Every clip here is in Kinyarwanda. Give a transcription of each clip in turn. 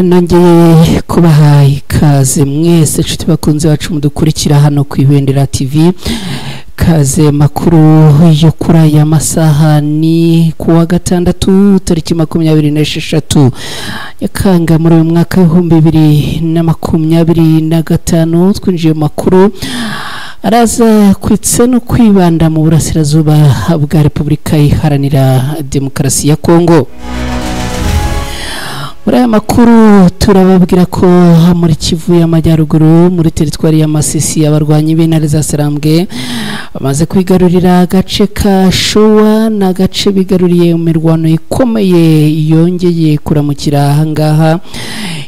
Nongeye kubaha ikaze mwese nshuti bakunze bacu mudukurikira hano ku Ibendera TV. Kaze makuru yo kuri aya masaha ni kuwa gatandatu tariki 26 Nyakanga muri uyu mwaka 2025. Twinjiye makuru araza kwitse no kwibanda mu burasirazuba bwa Repubulika Iharanira Demokarasi ya Kongo. Muri aya makuru turababwira ko muri Kivu y'Amajyaruguru muri teritwari ya Masisi abarwanyi b'intare za Sarambwe bamaze kwigarurira agace ka Showa n'agace bigaruriye mu mirwano ikomeye yongeye kuramukira ahangaha.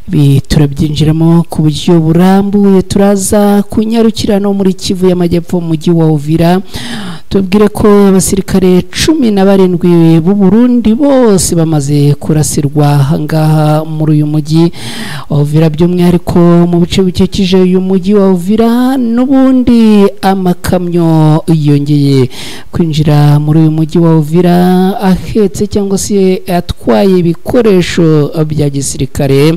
Ibi turabyinjiramo ku buryo burambuye. Turaza kunyarukira no muri Kivu y'Amajyepfo mu mujyi wa Uvira, tubwire ko abasirikare 17 b'u Burundi bose bamaze kurasirwa ahangaha muri uyu mujyi wa Uvira, by'umwihariko mu bice bikikije uyu mujyi wa Uvira. N'ubundi amakamyo yongeye kwinjira muri uyu mujyi wa Uvira ahetse cyangwa se atwaye ibikoresho bya gisirikare.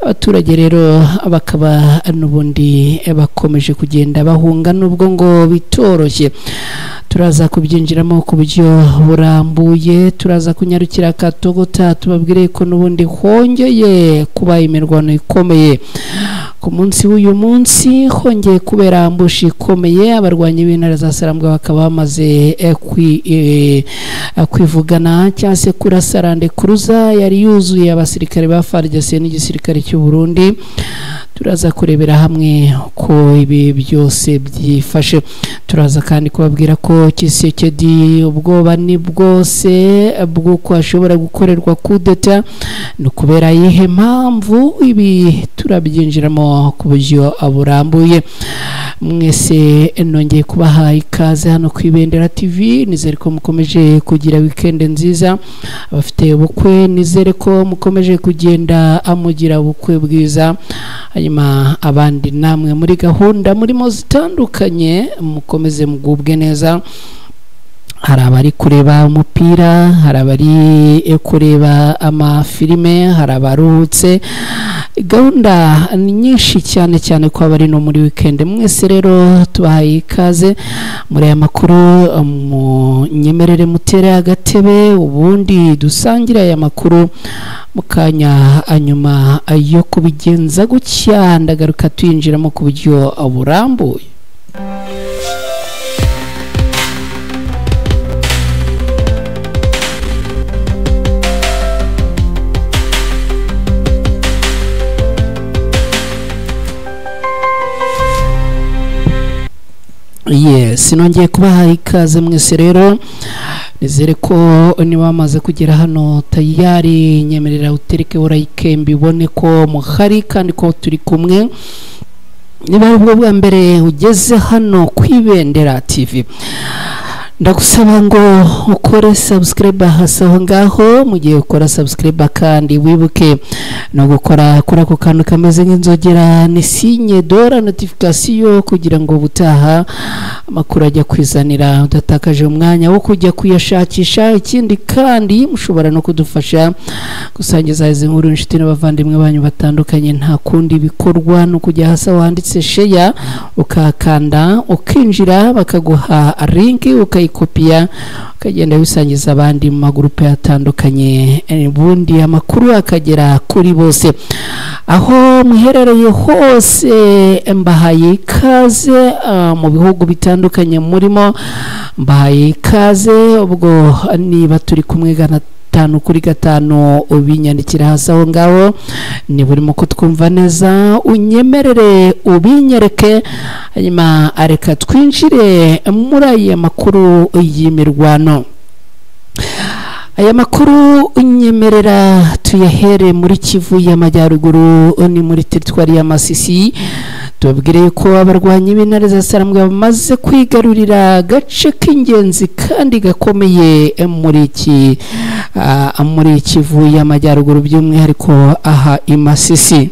Abaturage rero bakaba n'ubundi bakomeje kugenda bahunga nubwo ngo bitoroshye. Turaza kubyinjiramo ku buryo burambuye. Turaza kunyarukira Katogota tubabwire ko n'ubundi hongeye kuba imirwano ikomeye ku munsi w'uyu munsi. Hongeye kubera ambushi ikomeye, abarwanyi b'intare za Sarambwe bakaba bamaze kwivugana cyangwa se kurasarande kuruza yari yuzuye abasirikare ba FARDC n'igisirikare cy'u Burundi. Turaza kurebera hamwe ko ibi byose byifashe. Turaza kandi kubabwira ko Tshisekedi ubwoba ni bwose bw'uko ashobora gukorerwa kudeta, no kubera iyihe mpamvu. Ibi turabyinjiramo ku buryo burambuye. Mwese nongeye kubaha ikaze hano ku Ibendera TV. Nizere ko mukomeje kugira weekend nziza. Abafite ubukwe nizere ko mukomeje kugenda amugira ubukwe bwiza. Hanyuma abandi namwe muri gahunda murimo zitandukanye mukomeze mugubwe neza. Hari abari kureba umupira, hari abari kureba amafilime, hari abaruhutse. Gahunda ni nyinshi cyane cyane ko abari no muri weekend. Mwese rero tubahaye ikaze muri aya makuru. Munyemerere mutere agatebe ubundi dusangire aya makuru mu kanya. Anyuma yo kubigenza gutya ndagaruka twinjiramo ku buryo burambuye. Yes, nongeye kubaha ikaze mwese rero. Nizere ko niba wamaze kugera hano tayari, nyemerera utereke like mbibone ko muhari kandi ko turi kumwe. Niba ubwo bwa mbere ugeze hano ku Ibendera TV, ndagusaba ngo ukore subscribe hasi aho ngaho. Mu gihe ukora subscribe kandi wibuke no gukora kuri ako kantu kameze nk'inzogera ni signe dora notification, kugira ngo ubutaha amakuru ajya kwizanira udatakaje umwanya wo kujya kuyashakisha. Ikindi kandi mushobora no kudufasha gusangiza izi nkuru inshuti n'abavandimwe banyu batandukanye. Nta kundi bikorwa no kujya hasi wanditse share ukakanda ukinjira, bakaguha link ukayikopiya ukagenda wisangiza abandi mu magurupe atandukanye, ubundi amakuru akagera kuri bose aho muherereye hose. Mbahaye ikaze mu bihugu bitandukanye murimo, mbahaye ikaze. Ubwo niba turi kumwe 5 kuri 5 ubinyandikira hasi aho ngaho. Niba urimo kutwumva neza unyemerere ubinyereke, hanyuma areka twinjire muri aya makuru y'imirwano. Aya makuru unyemerera tuyahere muri Kivu y'Amajyaruguru ni muri teritwari ya Masisi. Tubabwire ko abarwanyi b'intare za Sarambwe bamaze kwigarurira agace k'ingenzi kandi gakomeye muri iki muri Kivu y'Amajyaruguru, by'umwihariko aha i Masisi.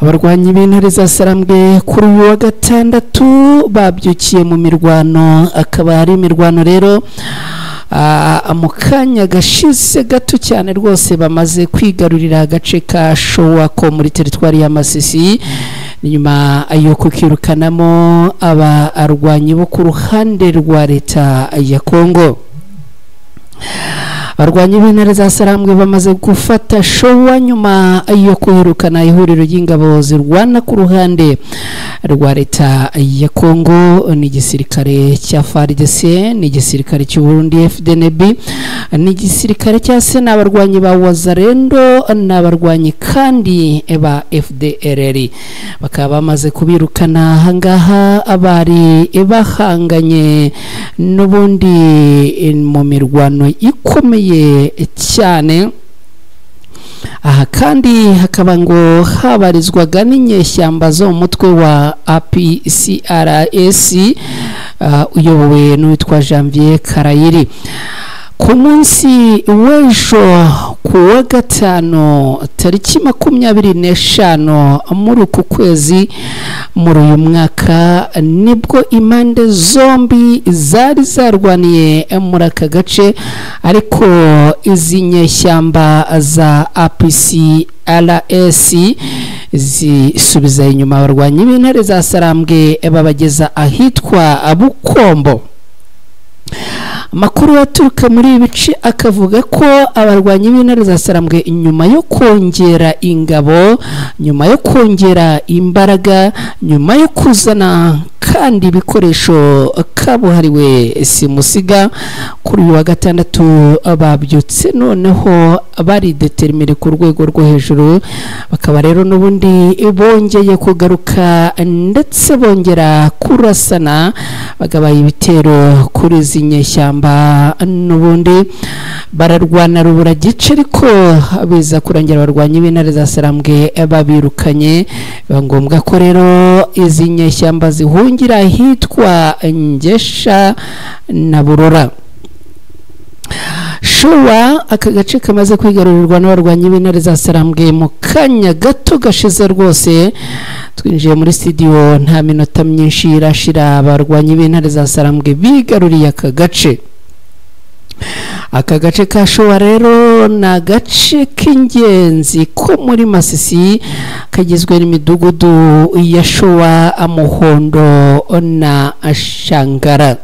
Abarwanyi b'intare za Sarambwe kuri uyu wa gatandatu babyukiye mu mirwano, akaba ari imirwano rero Mu kanya gashize gato cyane rwose bamaze kwigarurira agace ka Showa ko muri teritwari ya Masisi, nyuma yo kukirukanamo abarwanyi bo ku ruhande rwa leta ya Kongo. Abarwanyi b'intare za Sarambwe bamaze gufata Showa nyuma yo kwirukana ihuriro ry'ingabo zirwana ku ruhande rwa leta ya Kongo, n'igisirikare cya FARDC, n'igisirikare cy'u Burundi FDNB, n'igisirikare cya Sena, abarwanyi ba Wazalendo n'abarwanyi kandi ba FDLR. Bakaba bamaze kubirukana ahangaha abari bahanganye n'ubundi mu mirwano ikomeye cyane. Aha kandi hakaba ngo habarizwaga n'inyeshyamba zo mu mutwe wa APCRS uyobowe n'uwitwa Janvier Karayiri. Ku munsi w'ejo ku wa gatanu tariki 25 muri uku kwezi muri uyu mwaka, nibwo impande zombi zari zarwaniye muri aka gace, ariko izi nyeshyamba za APCRS zisubiza inyuma abarwanyi b'intare za Sarambwe babageza ahitwa Bukombo. Amakuru aturuka muri ibi bice akavuga ko abarwanyi b'intare za Sarambwe nyuma yo kongera ingabo, nyuma yo kongera imbaraga, nyuma yo kuzana kandi ibikoresho kabuhariwe simusiga, kuri uyu wa gatandatu babyutse noneho bari determine ku rwego rwo hejuru, bakaba rero n'ubundi bongeye kugaruka ndetse bongera kurasana, bagabaye ibitero kuri izi nyeshyamba, n'ubundi bararwana rubura gice, ariko biza kurangira abarwanyi b'intare za Sarambwe babirukanye. Biba ngombwa ko rero izi nyeshyamba zihungira ahitwa Ngesha na Burora. Showa, aka gace kamaze kwigarurirwa n'abarwanyi b'intare za Sarambwe mu kanya gato gashize rwose. Twinjiye muri studio nta minota myinshi irashira abarwanyi b'intare za Sarambwe bigaruriye aka gace. Aka gace ka Showa rero ni agace k'ingenzi ko muri Masisi, kagizwe n'imidugudu ya Showa, Muhondo na Shangara.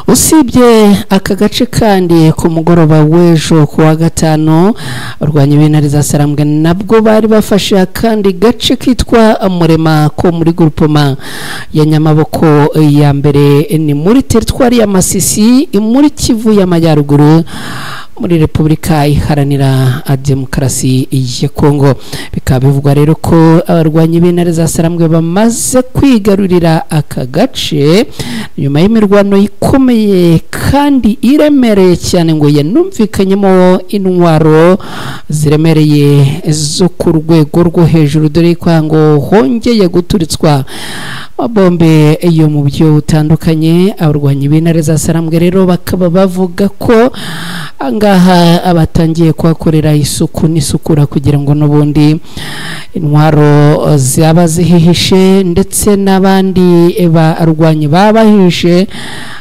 Usibye aka gace kandi, ku mugoroba w'ejo ku wa gatanu, abarwanyi b'intare za Sarambwe nabwo bari bafashe akandi gace kitwa Murema ko muri groupement ya Nyamaboko ya mbere, ni muri teritwari ya Masisi muri Kivu y'Amajyaruguru muri Repubulika Iharanira Demokarasi ya Kongo. Bikaba bivugwa rero ko abarwanyi b'intare za Sarambwe bamaze kwigarurira aka gace nyuma y'imirwano ikomeye kandi iremereye cyane, ngo yanumvikanyemo intwaro ziremereye zo ku rwego rwo hejuru, dore ko ngo hongeye guturitswa bombe yo mu buryo butandukanye. Abarwanyi b'intare za Sarambwe rero bakaba bavuga ko angaha abatangiye kuhakorera isuku n'isukura kugira ngo n'ubundi intwaro zaba zihihishe ndetse n'abandi barwanyi babahishe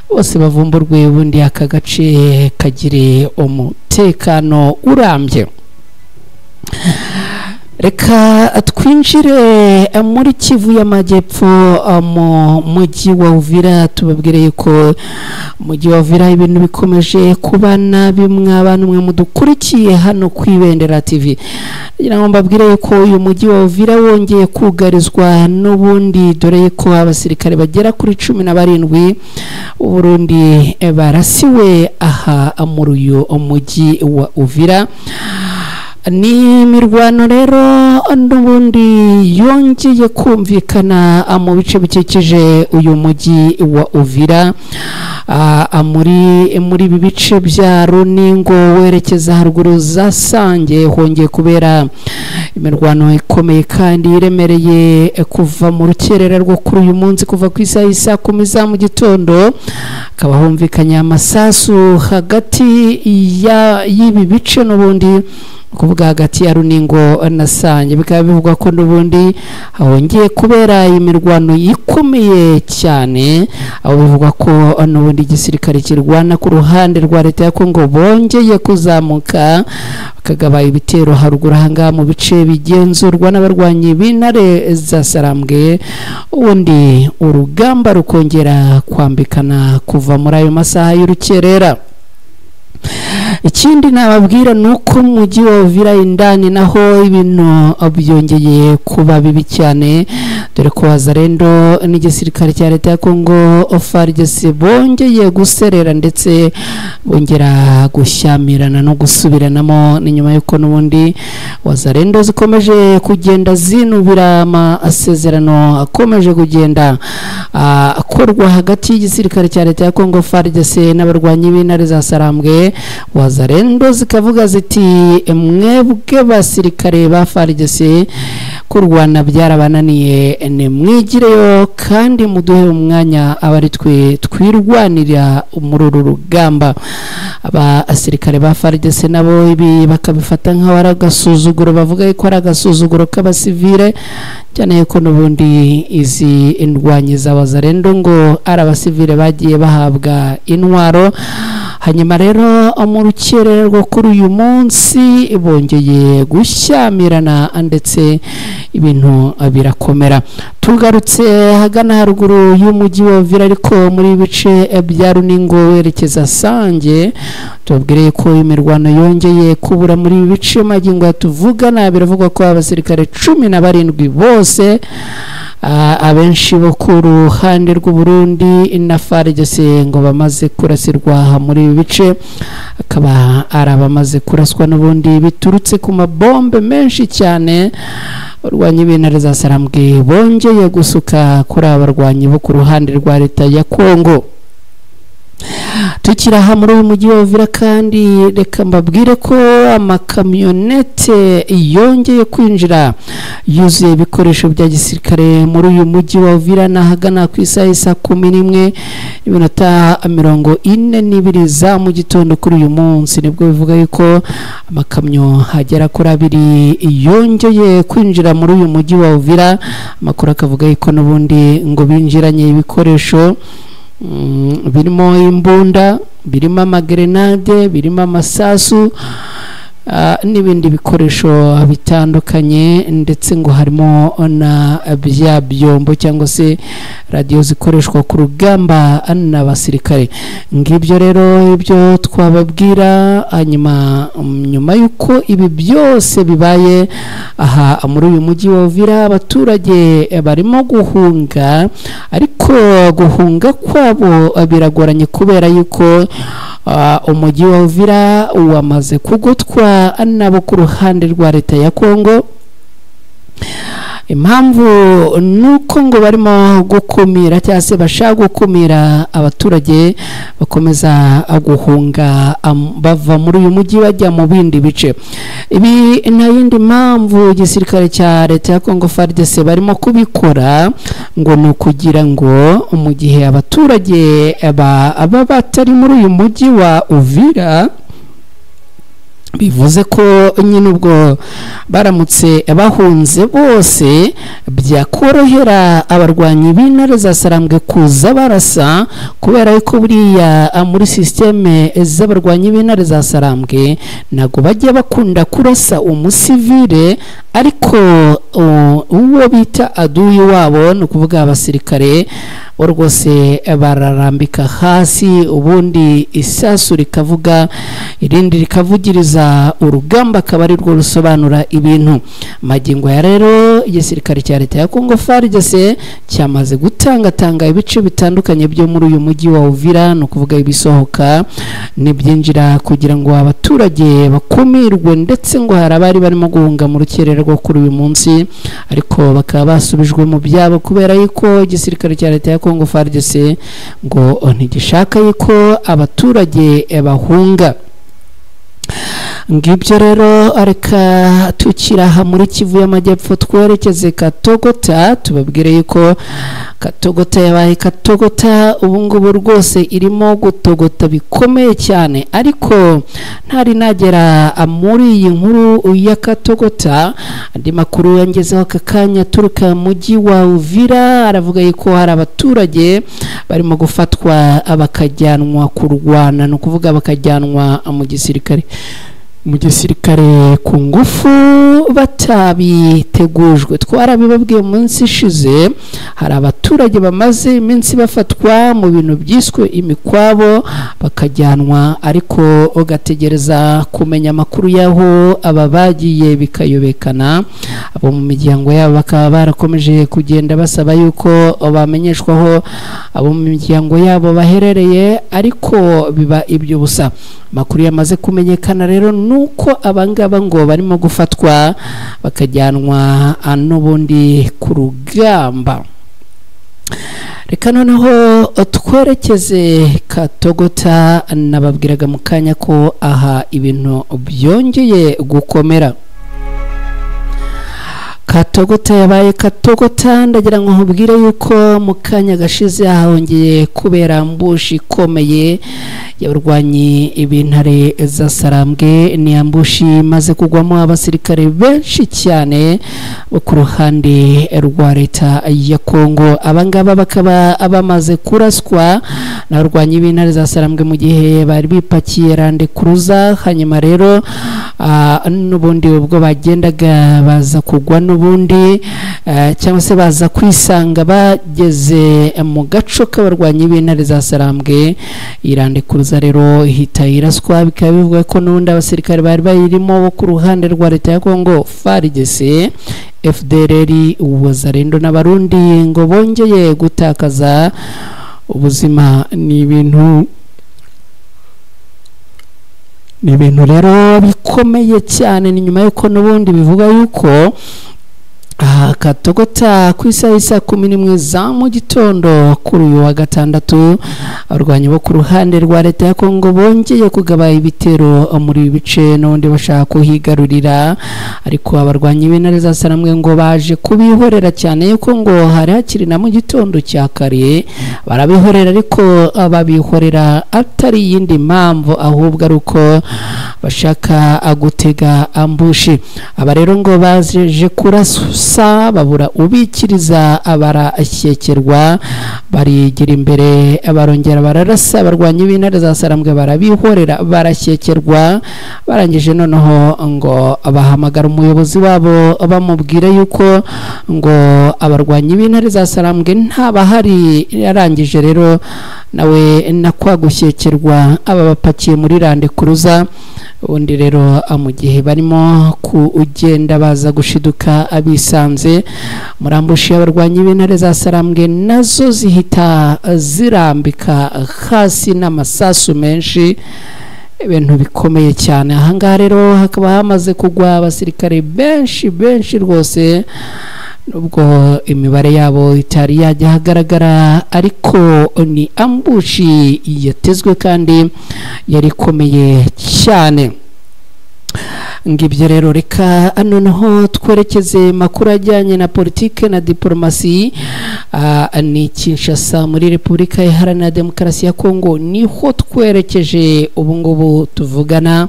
bose bavumburwe, ubundi aka gace kagire umutekano urambye. Reka twinjire muri Kivu y'Amajyepfo mu mujyi wa Uvira, tubabwire yuko umujyi wa Uvira ibintu bikomeje kuba nabi. Mw'abantu mwe mudukurikiye hano ku Ibendera TV, kugira ngo mbabwire yuko uyu mujyi wa Uvira wongeye kugarizwa n'ubundi, dore ko abasirikare bagera kuri 17 Burundi barasiwe aha muri uyu mujyi wa Uvira. Ni imirwano rero n'ubundi yongeye kumvikana mu bice bikikije uyu mujyi wa Uvira, muri ibi bice bya Runingo werekeza haruguru za Sange hongeye kubera Imirwano ikomeye kandi iremereye kuva mu rukerera rwo kuri uyu munsi, kuva ku isaha y'isa 10 za mu gitondo, akaba humvikanye amasasu hagati y'ibi bice n'ubundi kuvuga hagati ya Runingo na Sange. Bikaba bivugwa ko n'ubundi hongeye kubera imirwano ikomeye cyane, aho bivugwa ko n'ubundi igisirikare kirwana ku ruhande rwa leta ya Kongo bongeye kuzamuka bakagaba ibitero haruguru ahangaha mu bice bigenzurwa n'abarwanyi b'intare za Sarambwe, ubundi urugamba rukongera kwambikana kuva muri ayo masaha y'urukerera. Ikindi nababwira nuko mu mujyi wa Uvira indani naho ibintu byongeye kuba bibi cyane, dore ko Wazalendo n'igisirikare cya leta ya Kongo FARDC bongeye guserera ndetse bongera gushyamirana no gusubiranamo. Ni nyuma y'uko n'ubundi Wazalendo zikomeje kugenda zinubira amasezerano akomeje kugenda akorwa hagati y'igisirikare cya leta ya Kongo FARDC n'abarwanyi b'intare za Sarambwe. Wazalendo zikavuga ziti mwebwe basirikare ba FARDC kurwana byarabananiye, nimwigireyo kandi muduhe umwanya abari twe twirwanira muri uru rugamba. Abasirikare ba FARDC nabo ibi bakabifata nk'aho ari agasuzuguro, bavuga ko ari agasuzuguro k'abasivile, cyane ko n'ubundi izi indwanyi za Wazalendo ngo ari abasivile bagiye bahabwa intwaro. Hanyuma rero mu rukerera rwo kuri uyu munsi bongeye gushyamirana ndetse ibintu birakomera. Tugarutse hagana haruguru y'umujyi wa Uvira, ariko muri bice bya Runingo werekeza Sange, tubabwire ko imirwano yongeye kubura muri bice magingo tuvugana. Biravugwa ko abasirikare 17 bose abenshi bo ku ruhande rw'u Burundi na FARDC ngo bamaze kurasirwa muri ibi bice, akaba ari abamaze kuraswa n'ubundi biturutse ku mabombe menshi cyane abarwanyi b'intare za Sarambwe bongeye gusuka kuri abarwanyi bo ku ruhande rwa leta ya Kongo. Tukiri aha muri uyu mujyi wa Uvira kandi reka mbabwire ko amakamyonete yongeye kwinjira yuzuye ibikoresho bya gisirikare muri uyu mujyi wa Uvira, n'ahagana ku isaha y'isa 11:42 za mu gitondo kuri uyu munsi, nibwo bivuga yuko amakamyo agera kuri 2 yongeye kwinjira muri uyu mujyi wa Uvira. Amakuru akavuga yuko n'ubundi ngo binjiranye ibikoresho birimo imbunda, birimo amagrenade, birimo amasasu n'ibindi bikoresho bitandukanye, ndetse ngo harimo na bya byombo cyangwa se radiyo zikoreshwa ku rugamba n'abasirikare. Ngibyo rero ibyo twababwira. Hanyuma nyuma y'uko ibi byose bibaye aha muri uyu mujyi wa Uvira, abaturage barimo guhunga, ariko guhunga kwabo biragoranye kubera yuko umujyi wa Uvira wamaze kugotwa nabo ku ruhande rwa leta ya Kongo. Impamvu nuko ngo barimo gukumira cyangwa se bashaka gukumira abaturage bakomeza guhunga bava muri uyu mujyi bajya mu bindi bice. Ibi nta yindi mpamvu igisirikare cya leta ya Kongo FARDC barimo kubikora, ngo ni ukugira ngo mu gihe abaturage baba batari muri uyu mujyi wa Uvira, bivuze ko nyine ubwo baramutse bahunze bose byakorohera abarwanyi b'intare za Sarambwe kuza barasa, kubera yuko buriya muri systeme z'abarwanyi b'intare za Sarambwe ntago bajya bakunda kurasa umusivile, ariko uwo bita aduyi wabo ni ukuvuga abasirikare rwose bararambika hasi, ubundi isasu rikavuga irindi rikavugiriza urugamba, akaba ari rwo rusobanura ibintu. Magingo ya rero igisirikare cya leta ya Kongo FARDC cyamaze gutangatanga ibice bitandukanye byo muri uyu mujyi wa Uvira, ni ukuvuga ibisohoka n'ibyinjira, kugira ngo abaturage bakumirwe, ndetse ngo hari abari barimo guhunga mu rukerera rwo kuri uyu munsi, ariko bakaba basubijwe mu byabo kubera yuko igisirikare cya leta ya Kongo FARDC ngo ntigishaka yuko abaturage bahunga. Ngibyo rero, reka tukiraha muri Kivu y'Amajyepfo twerekeze Katogota, tubabwire yuko Katogota yabaye Katogota, ubu ngubu rwose irimo gutogota bikomeye cyane. Ariko ntari nagera muri iyi nkuru ya Katogota, andi makuru yangezeho aka kanya aturuka mu mujyi wa Uvira aravuga yuko hari abaturage barimo gufatwa bakajyanwa kurwana, ni ukuvuga bakajyanwa mu gisirikare ku ngufu batabitegujwe. Twarabibabwiye mu minsi ishize, hari abaturage bamaze iminsi bafatwa mu bintu byiswe imikwabo bakajyanwa, ariko ugategereza kumenya amakuru y'aho aba bagiye bikayobekana. Abo mu miryango yabo bakaba barakomeje kugenda basaba yuko bamenyeshwaho abo mu miryango yabo baherereye, ariko biba ibyo busa. Amakuru yamaze kumenyekana rero nuko abangaba ngo barimo gufatwa bakajyanwa n'ubundi ku rugamba. Reka noneho twerekeze Katogota, nababwiraga mu kanya ko aha ibintu byongeye gukomera. Katogota yabaye Katogota, ndagira ngo nkubwire yuko mu kanya gashize hahongeye kubera ambushi ikomeye y'abarwanyi b'intare za Sarambwe. Ni ambushi imaze kugwamo abasirikare benshi cyane bo ku ruhande rwa leta ya Kongo. Abangaba bakaba bamaze kuraswa n'abarwanyi b'intare za Sarambwe mu gihe bari bipakiye Land Cruiser. Hanyuma rero n'ubundi ubwo bagendaga baza kugwa n'ubundi cyangwa se baza kwisanga bageze mu gaco k'abarwanyi b'intare za Sarambwe. Land Cruiser rero ihita iraswa, bikaba bivuga ko n'ubundi abasirikare bari bayirimo bo ku ruhande rwa leta ya Kongo FARDC, FDLR, Wazalendo n'Abarundi ngo bongeye gutakaza ubuzima. Ni ibintu rero bikomeye cyane. Ni nyuma yuko n'ubundi bivuga yuko Katogota ku isaha isa 11 za mu gitondo kuri uyu wa gatandatu, abarwanyi bo ku ruhande rwa leta ya Kongo bongeye kugaba ibitero muri bice n'ubundi bashaka kuhigarurira, ariko abarwanyi b'intare za Sarambwe ngo baje kubihorera cyane yuko ngo hari hakiri na mu gitondo cya kare barabihorera, ariko babihorera atari iyindi mpamvu ahubwo ari uko bashaka gutega ambushi. Aba rero ngo baje kurasa babura ubikiriza, abarashyekerwa barigira imbere, barongera bararasa abarwanyi b'intare za Sarambwe barabihorera barashyekerwa. Barangije noneho ngo bahamagara umuyobozi wabo bamubwira yuko ngo abarwanyi b'intare za Sarambwe ntabahari. Yarangije rero nawe nakwa gushyekerwa aba bapakiye muri Land Cruiser. Ubundi rero mu gihe barimo kugenda baza gushiduka abisanze muri ambushi y'abarwanyi b'intare za Sarambwe, nazo zihita zirambika hasi n'amasasu menshi, ibintu bikomeye cyane. Ahangaha rero hakaba hamaze kugwa abasirikare benshi benshi rwose, nubwo imibare yabo itari yajya ahagaragara, ariko ni ambushi yatezwe kandi yari ikomeye cyane. Ngibyo rero, reka noneho twerekeze makuru ajyanye na politike na diplomasi. Ni Kinshasa muri Repubulika Iharanira Demokarasi ya Kongo niho twerekeje ubu ngubu tuvugana.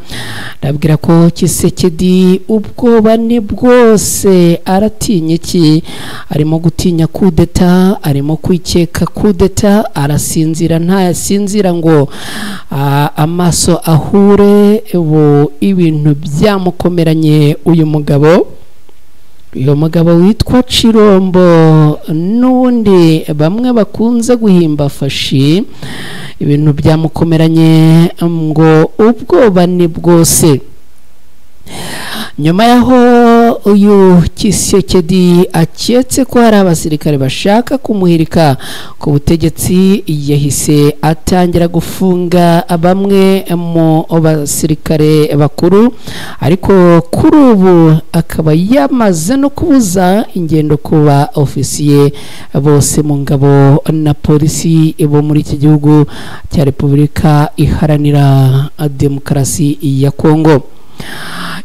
Ndabwira ko Tshisekedi ubwoba ni bwose, aratinya iki? Arimo gutinya kudeta, arimo kwikeka kudeta, arasinzira ntayasinzira ngo amaso ahure. Ubu ibintu byamukomeranye uyu mugabo witwa Chirombo, n'ubundi bamwe bakunze guhimba fashi, ibintu byamukomeranye ngo ubwoba ni bwose. Nyuma yaho uyu Tshisekedi aketse ko hari abasirikare bashaka kumuhirika ku butegetsi, yahise atangira gufunga bamwe mu basirikare bakuru, ariko kuri ubu akaba yamaze no kubuza ingendo kuba ofisiye bose mu ngabo na polisi bo muri iki gihugu cya Repubulika Iharanira Demokarasi ya Kongo.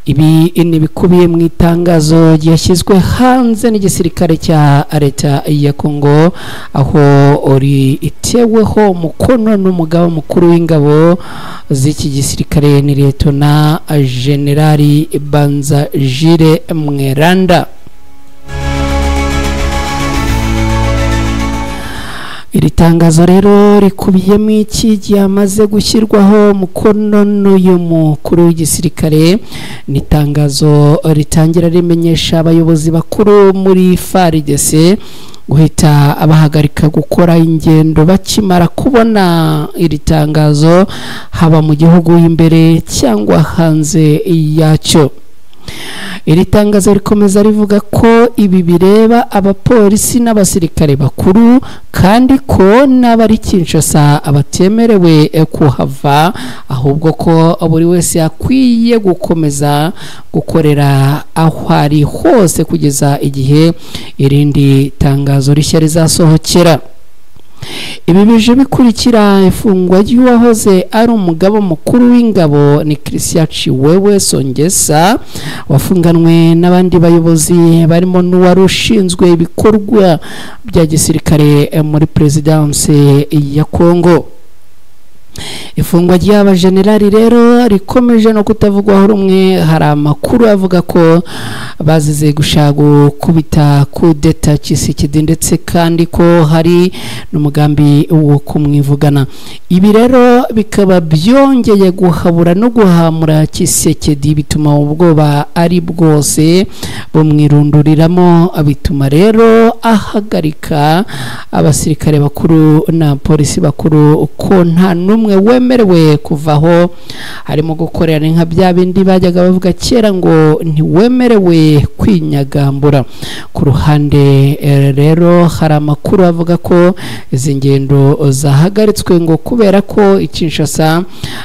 Ibi ni bikubiye mu itangazo ryashyizwe hanze n'igisirikare cya leta ya Kongo, aho riteweho umukono n'umugaba mukuru w'ingabo z'iki gisirikare ni Liyetona Generali Banza Jire Mweranda. Iri tangazo rero rikubiyemo iki ryamaze gushyirwaho umukono n'uyu mukuru w'igisirikare. Ni itangazo ritangira rimenyesha abayobozi bakuru muri FARDC guhita abahagarika gukora ingendo bakimara kubona iri tangazo, haba mu gihugu imbere cyangwa hanze yacyo. Iri tangazo rikomeza rivuga ko ibi bireba abapolisi n'abasirikare bakuru, kandi ko n'abari Kinshasa abatemerewe kuhava, ahubwo ko buri wese akwiye gukomeza gukorera aho ari hose kugeza igihe irindi tangazo rishya rizasohokera. Ibi bije bikurikira ifungwa ry'uwahoze ari umugaba mukuru w'ingabo ni Christian Chiwewe Songesa, wafunganwe n'abandi bayobozi barimo n'uwari ushinzwe ibikorwa bya gisirikare muri perezidanse ya Kongo. Ifungwa ry'aba generali rero rikomeje no kutavugwaho rumwe. Hari amakuru avuga ko bazize gushaka gukubita kudeta Tshisekedi, ndetse kandi ko hari n'umugambi wo kumwivugana. Ibi rero bikaba byongeye guhabura no guhamura Tshisekedi, bituma ubwoba ari bwose bumwirunduriramo, bituma rero ahagarika abasirikare bakuru na polisi bakuru ko nta n'umwe wemerewe kuvaho. Harimo gukorera nka bya bindi bajyaga bavuga kera ngo ntiwemerewe kwinyagambura. Ku ruhande rero hari amakuru avuga ko izi ngendo zahagaritswe ngo kubera ko i Kinshasa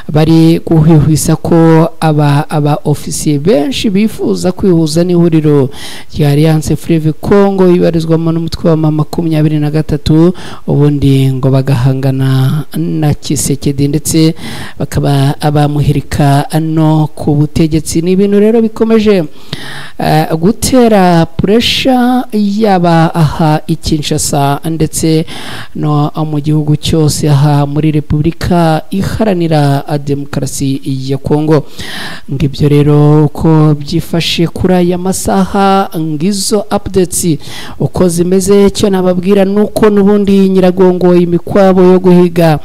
bari guhwihwisa ko aba ofisiye benshi bifuza kwihuza n'ihuriro rya Alliance Fleuve Congo ibarizwamo n'umutwe wa M23, ubundi ngo bagahangana na Tshisekedi ndetse bakaba abamuhirika no ku butegetsi. Ni ibintu rero bikomeje gutera pressure yaba aha i Kinshasa ndetse no mu gihugu cyose aha muri Repubulika Iharanira Demokarasi ya Kongo. Ngibyo rero uko byifashe kuri aya masaha, ngizo updates uko zimeze. Cyo nababwira nuko n'ubundi Nyiragongo imikwabo yo guhiga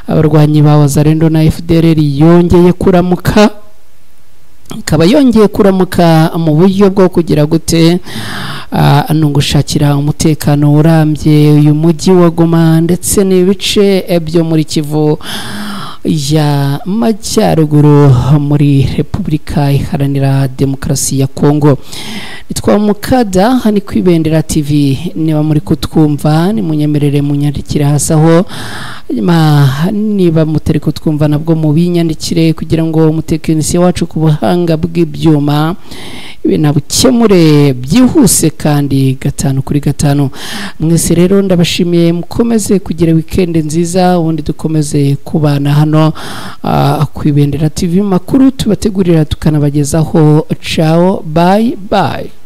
abarwanyi ba Wazalendo na FDLR yongeye kuramuka, ikaba yongeye kuramuka mu buryo bwo kugira gute gushakira umutekano urambye uyu mujyi wa Goma ndetse n'ibice byo muri Kivu ya Majyaruguru muri Repubulika Iharanira Demokarasi ya Kongo. Nitwa Mukada, hani ku Ibendera TV. Niba muri kutwumva nimunyemerere munyandikire hasi aho, niba mutari kutwumva nabwo mubinyandikire kugira ngo umutekinisiye wacu ku buhanga bw'ibyuma binabukemure byihuse kandi 5 kuri 5. Mwese rero ndabashimiye, mukomeze kugira weekend nziza, ubundi dukomeze kubana hano ku Ibendera TV makuru tubategurira tukanabagezaho. Ciao, bye bye.